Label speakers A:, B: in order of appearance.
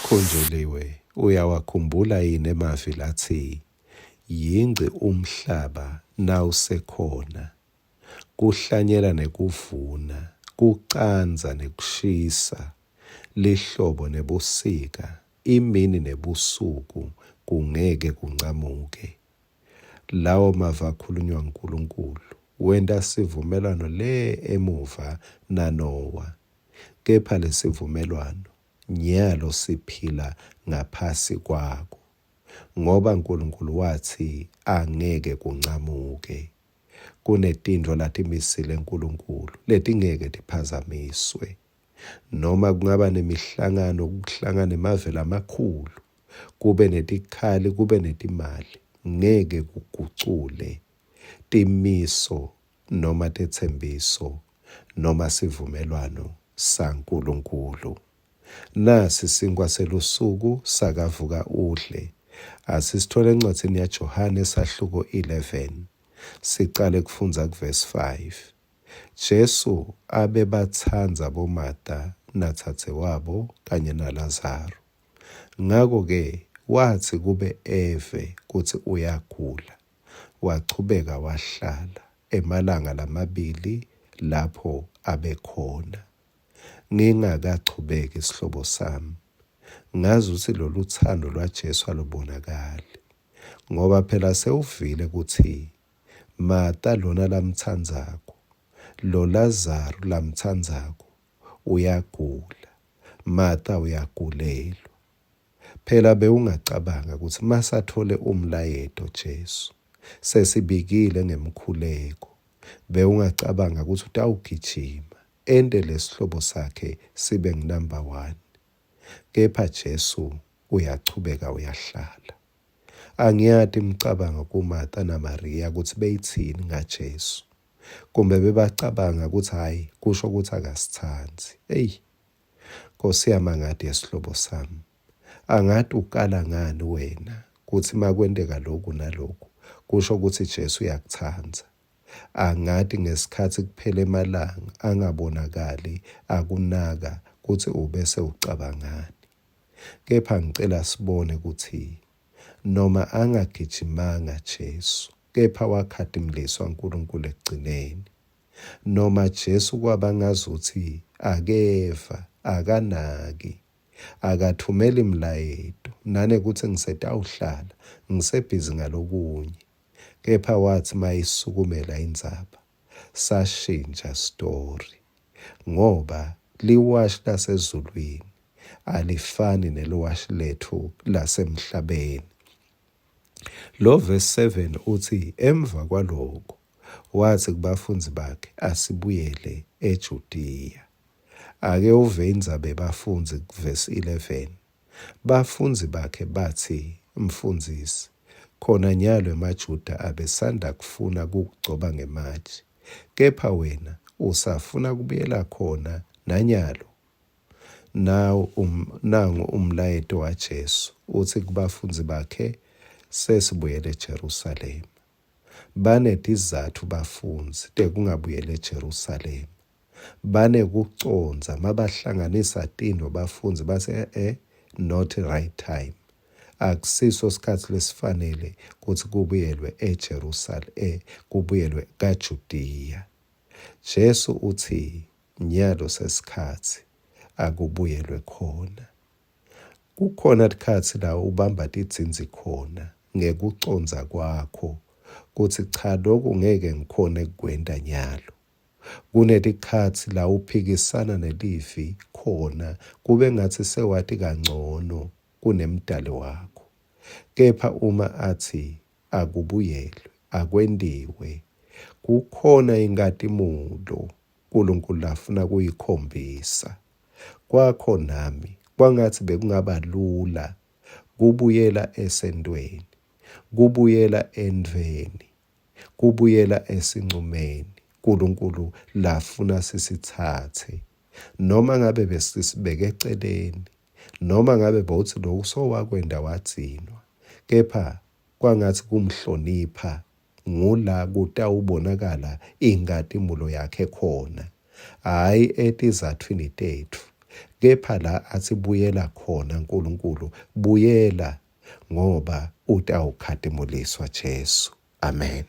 A: Khunjuliwe, uyawakhumbula yini emavi latsi, Yingci umhlaba nawusekhona, kuhlanyela nekuvuna, kucandza nekushisa, lihlobo nebusika, imini nebusuku kungeke kuncamuke. Lawo mavi akhulunywa nguNkulunkulu, wenta sivumelwano le emuva naNowa. Kepha lesivumelwano nyalo siphila ngaphasi kwako, ngoba Nkulunkulu watsi angeke kuncamuke. Kunetintfo latimisile Nkulunkulu letingeke tiphazamiswe. Noma kungaba nemihlangano, kuhlangane emave lamakhulu, kube netikhali, kube netimali, ngeke kugucule timiso noma tetsembiso noma sivumelwano saNkulunkulu. Nasi sinkwa selusuku sakavuka udle. Asisithole encwadzini yaJohane sahluko 11. Sicale kufundza kuvesi 5. Jesu abebatsandza boMata nadzadzewabo kanye naLazaro. Ngako-ke watsi kube eve kutsi uyagula, wachubeka wahlala emalanga lamabili lapho abekhona. Ngingakachubeki sihlobo sami, ngazi kutsi lolutsandvo lwaJesu alubonakali, ngoba phela sewuvile kutsi Mata lona lamtsandzako, lo Lazaru lamtsandzako, uyagula. Mata uyagulelwa. Phela bewungacabanga kutsi masatfole umlayeto Jesu, sesibikile ngemkhuleko, bewungacabanga kutsi utawugijima ente lesihlobo sakhe sibe ngunumber one. Kepha Jesu uyachubeka uyahlala. Angiyati imicabango kuMartha naMariya kutsi beyitsini ngaJesu. Kumbe bebacabanga kutsi hhayi kusho kutsi akasitsandzi. Eyi, Nkosi yami angati yesihlobo sami. Angati ukala ngani wena kutsi makwenteka loku naloku kusho kutsi Jesu uyakutsandza. Angati ngesikhatsi kuphela emalanga angabonakali akunaka kutsi ubese ucabangani. Kepha ngicela sibone kutsi noma angagijimanga Jesu, kepha wakhatimliswa Nkulunkulu ekugcineni. Noma Jesu kwaba ngazutsi akeva, akanaki, akathumeli mlayeto, nanekutsi ngisetawuhlala ngisebhizi ngalokunye, kepha watsi mayisukumela indzaba, sashintsha story ngoba liwashi lasezulwini alifani neliwashi letfu lasemhlabeni. Lo verse 7 utsi emva kwaloko watsi kubafundzi bakhe asibuyele eJudiya. Ake uve indzaba yebafundzi kuvesi 11. Bafundzi bakhe batsi, Mfundzisi, khona nyalo emaJuda abesanda kufuna kukugcoba ngematje, kepha wena usafuna kubuyela khona nanyalo? Nawu um, nangu umlayeto waJesu utsi kubafundzi bakhe, sesibuyele eJerusalema. Banetizatfu bafundzi tekungabuyeli eJerusalema. Banekucondza mabahlanganisa tintfo bafundzi batsi e-e not right time. Akusiso sikhatsi lesifanele kutsi kubuyelwe eJerusalema, e, kubuyelwe kaJudiya. Jesu utsi Nyalo sesikhatsi akubuyelwe khona. Kukhona tikhatsi la ubamba tidzindzi khona ngekucondza kwakho kutsi cha loku ngeke ngikhone kukwenta nyalo. Kunetikhatsi la uphikisana nelivi khona kube ngatsi sewati kancono kunemdali wakho. Kepha uma atsi akubuyelwe, akwentiwe, kukhona inkhatimulo Nkulunkulu lafuna kuyikhombisa. Kwakho nami, kwangatsi bekungaba lula kubuyela esentweni, kubuyela entfweni, kubuyela esincumeni Nkulunkulu lafuna sisitsatse. Noma ngabe besisibeke eceleni, noma ngabe bowutsi loku sowakwenta wadzinwa, kepha kwangatsi kumhlonipha ngula kutawubonakala inkhatimulo yakhe khona, hhayi etizatfwini tetfu, Kepha la atsi buyela khona Nkulunkulu, buyela ngoba utawukhatimuliswa Jesu. Amen.